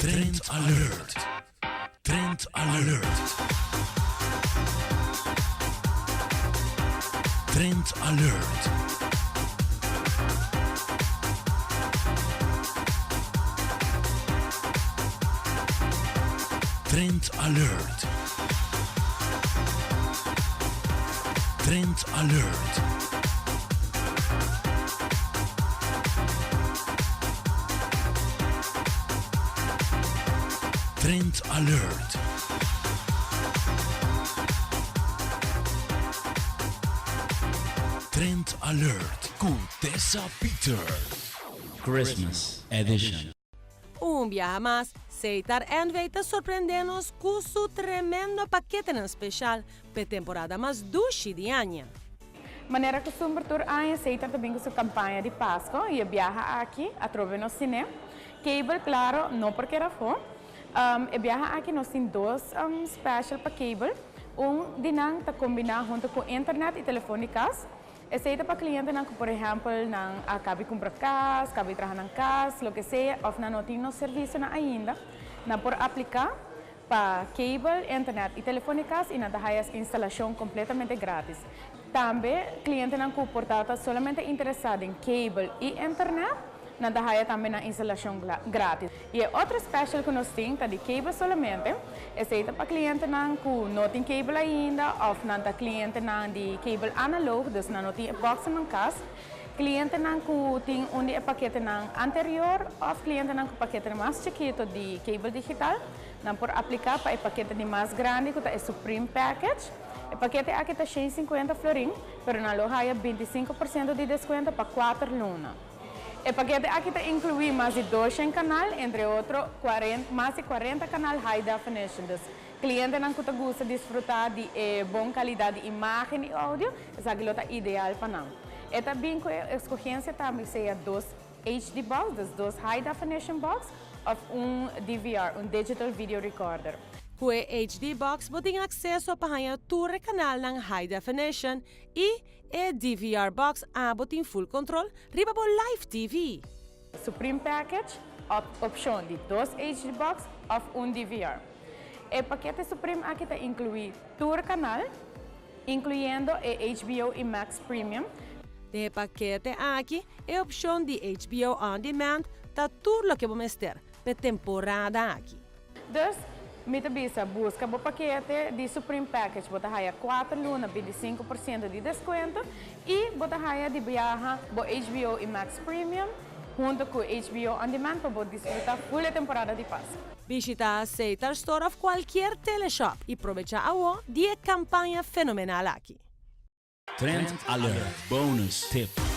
Trend Alert. Trend Alert. Trend Alert. Trend Alert. Trend Alert. Trend Alert. Trend Alert ku Tessa Peters. Christmas Edition. Un biaha mas, Setar NV ta sorprende nos cu su tremendo paketenan special p'e temporada mas dushi di aña. Manera custumber tur aña Setar ta bin cu su campaña di Pasco y e biaha aki atrobe nos tine cable claro no por keda afo. E biaha aki nos tin dos special pa cable. Un di nan ta combina hunto cu internet y telefon di cas. Esey ta pa clientenan cu por ehempel nan a cabi cumpra cas, cabi traha nan cas, loke sea of nan no tin nos servicionan ainda, nan por aplica pa cable, internet y telefon di cas y nan ta haya instalacion completamente gratis. Tambe clientenan cu por ta ta solamente interesa den cable y internet, nan ta haya tambe nan instalacion gratis. Y e otro special cu nos tin ta di cable solamente, esey ta pa clientenan cu no tin cable ainda of nan ta clientenan di cable analog, dus nan no tin e box nan cas. Clientenan cu tin un di e paketenan anterior of clientenan cu paketenan mas chikito di cable digital, nan por aplica pa e pakete di mas grandi cu ta e Supreme Package. E pakete aki ta 150 florin, pero nan lo haya 25% di descuento pa 4 luna. E pakete aki ta inclui mas di 200 canal, entre otro 40, mas di 40 canal high definition. Dus clientenan cu ta gusta disfruta di e bon calidad di imagen y audio, esaki lo ta ideal pa nan. E ta bin cu e escogencia tambe sea dos HD box, dus dos high definition box, of un DVR, un digital video recorder. Cu e HD box bo tin acceso pa haya tur canalnan high definition y e DVR box abo tin full control riba bo live TV. Supreme Package, opcion di dos HD box of un DVR. E pakete Supreme aki ta inclui tur canal, incluyendo e HBO y Max Premium. E pakete aki e opcion di HBO On Demand ta tur loke bo mester p'e temporada aki. Dus, mi ta bisa, busca bo pakete di Supreme Package, bo ta haya 4 luna 25% di descuento y bo ta haya di biaha bo HBO y Max Premium hunto cu HBO On Demand pa bo disfruta full temporada di Pasco. Bishita Setar Store of cualkier teleshop y aprovecha awo di e campaña fenomenal aki. Trend Alert Bonus Tip.